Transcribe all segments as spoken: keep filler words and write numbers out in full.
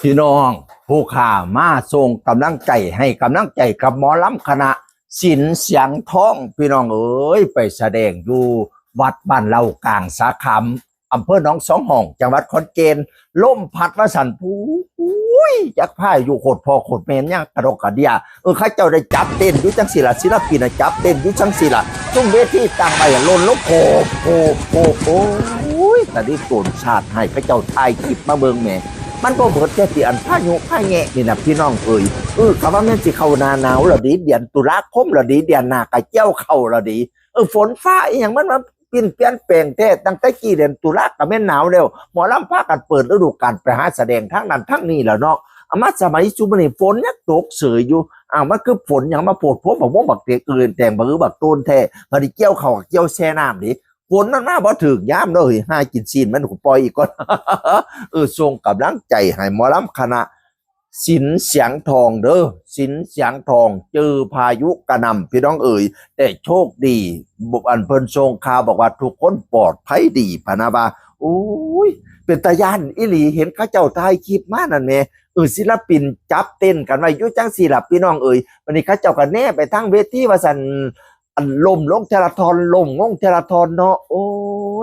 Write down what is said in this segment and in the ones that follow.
พี่น้อง ผู้ข้ามาส่งกำลังใจ ให้กำลังใจกับหมอลำคณะ ศิลป์เสียงทอง พี่น้องเอ๋ย ไปแสดงอยู่วัดบ้านเหล้ากลางสาขาม อำเภอหนองสองห้อง จังหวัดขอนแก่น ลมพัดว่าสั่น ปุ้ย จักพายุโคตรพ่อโคตรแม่น ยังกระดอกกระเดีย เออ เขาเจ้าได้จับเต้นอยู่จังสิล่ะ ศิลปินน่ะจับเต้นอยู่จังสิล่ะ ซุ่มเวทีตั้งไว้อะ หล่นลงโผล่ โผล่ โผล่ โอ้ย ตาดีโตนชาติให้เขาเจ้าถ่ายคลิปมาเบิ่งแหม มันบ่เบิดแค่ที่อันพายุพาแงะนี่นะพี่น้องเอ๋ย เออ ก็ว่าแม่นสิเข้าหน้าหนาวแล้วเด้ เดือนตุลาคมแล้วเด้ เดือนหน้าก็เกี่ยวเข้าแล้วเด้ เออ ฝนฟ้าอีหยังมันมาปิ้นเปลี่ยนแปลงแท้ ตั้งแต่กี้เดือนตุลาก็แม่นหนาวแล้ว หมอลำพากันเปิดฤดูกาลไปหาแสดงทางนั้นทางนี้แล้วเนาะ เอามาสมัยซุมื้อนี้ฝนยังตกเสยอยู่ อ้าว มันคือฝนหยังมาโพดโพบักม่วงบักเตง เอิ้นแตงบักอื้อบักโตนแท้ บัดนี้เกี่ยวเข้าก็เกี่ยวแช่น้ำเด้ ฝนมันมาบ่ถืกยามเด้อ เฮ้ย หากินซีนมันก็ปล่อยอีกก่อน เออ ส่งกำลังใจให้หมอลำคณะ ศิลป์เสียงทองเด้อ ศิลป์เสียงทอง เจอพายุกระหน่ำพี่น้องเอ๋ย แต่โชคดี อันเพิ่นส่งข่าวบอกว่าทุกคนปลอดภัยดี พะนะว่า โอ้ย เป็นตาย้านอีหลี เห็นเขาเจ้าถ่ายคลิปมานั่นแหม เออ ศิลปินจับเต้นกันไว้อยู่จังซี่ล่ะพี่น้องเอ๋ย บัดนี้เขาเจ้าก็แนไปทางเวทีว่าซั่น อันล้มลงเทื่อละท่อน ล้มลงเทื่อละท่อนเนาะ โอ้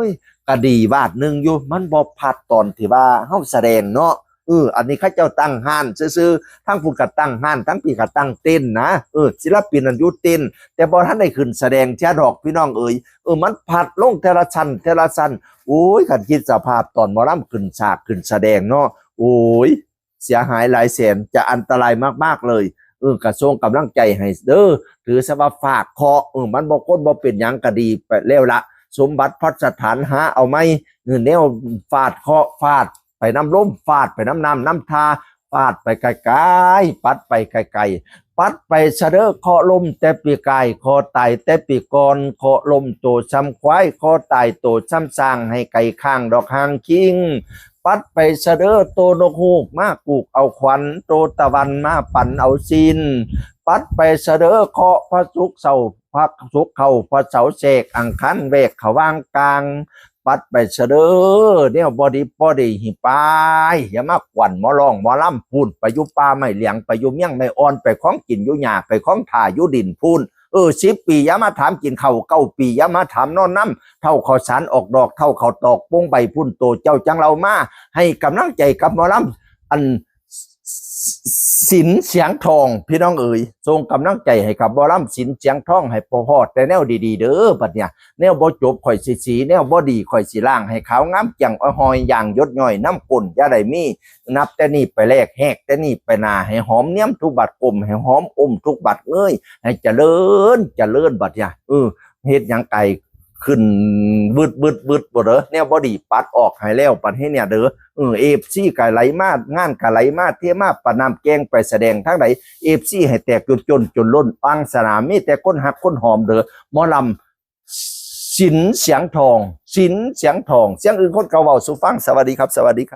ย ก็ดีบาดหนึ่งอยู่ มันบ่พัดตอนที่ว่าเฮาแสดงเนาะ เออ อันนี้เขาเจ้าตั้งฮ้านซื่อๆ ทั้งพุ้นก็ตั้งฮ้าน ทั้งพี้ก็ตั้งเต็นท์นะ เออ ศิลปินนั่นอยู่เต็นท์ แต่บ่ทันได้ขึ้นแสดงเทื่อดอกพี่น้องเอ๋ย เออ มันพัดลงเทื่อละชั้น เทื่อละชั้น โอ้ย คันคิดสภาพตอนหมอลำขึ้นฉากขึ้นแสดงเนาะ โอ้ย เสียหายหลายแสน จะอันตรายมากๆเลย เออ ก็ส่งกำลังใจให้เด้อ ถือซะว่าฟาดเคราะห์ เออ มันบ่ คนบ่เป็นหยังก็ดีไปแล้วละ สมบัติพัสถานหาเอาใหม่ เออ แนวฟาดเคราะห์ ฟาดไปนำลม ฟาดไปนำน้ำนำท่า ฟาดไปไกลๆ ปัดไปไกลๆ ปัดไปซะเด้อเคราะห์ล้มแต่ปีกาย เคราะห์ตายแต่ปีก่อน เคราะห์ล้มโตส่ำควาย เคราะห์ตายโตส่ำช้าง ให้ไกลข้างดอกหางคิง ปัดไปซะเด้อโตนกฮูกมากูกเอาขวัญ โตตะวันมาปั่นเอาซีน ปัดไปซะเด้อเคราะห์พระศุกร์เสาร์ พระศุกร์เข้าพระเสาร์แทรก อังคารแวกเขาวางกลาง ปัดไปซะเด้อแนวบ่ดีบ่ดี หิปาย อย่ามาขวัญหมอร้องหมอลำพู้น ไปอยู่ป่าไม้เหลียง ไปอยู่เมียงไม้อ่อน ไปของกินอยู่หญ้า ไปของถ่าอยู่ดินพู้น เออ สิบปีอย่ามาถามกินข้าว เก้าปีอย่ามาถามนอนนำ เฒ่าข้าวสารออกดอก เฒ่าข้าวตอกโป่งใบพู้น โตเจ้าจังเล่ามา ให้กำลังใจกับหมอลำ อัน ศิลป์เสียงทอง พี่น้องเอ๋ย ส่งกำลังใจให้กับหมอลำศิลป์เสียงทอง ให้พอฮอดแต่แนวดีๆเด้อ บัดเนี่ย แนวบ่จบข่อยสิสี แนวบ่ดีข่อยสิล้าง ให้ขาวงามแจ่งอ้อยหอย อย่างหยดย้อยน้ำก้นอย่าได้มี นับแต่นี้ไปแลก แฮกแต่นี้ไปหน้า ให้หอมเนียมทุกบาดก้ม ให้หอมอมทุกบาดเงย ให้เจริญ เจริญ บัดเนี่ย เออ เฮ็ดหยังไกลขึ้น บึดบึดบึดบ่เด้อ แนวบ่ดีปัดออกให้แล้ว ปัดให้เนี่ยเด้อ เออ เอฟซี ก็ไหลมา งานก็ไหลมา เทมา ปะน้ำแกงไปแสดงทางใด เอฟซี ให้แตกจนจนจนล้น อังสนามมีแต่คนฮักคนหอมเด้อ หมอลำ ศิลป์เสียงทอง ศิลป์เสียงทอง เสียงอื่นคนเก่าเว้าสู่ฟัง สวัสดีครับ สวัสดีครับ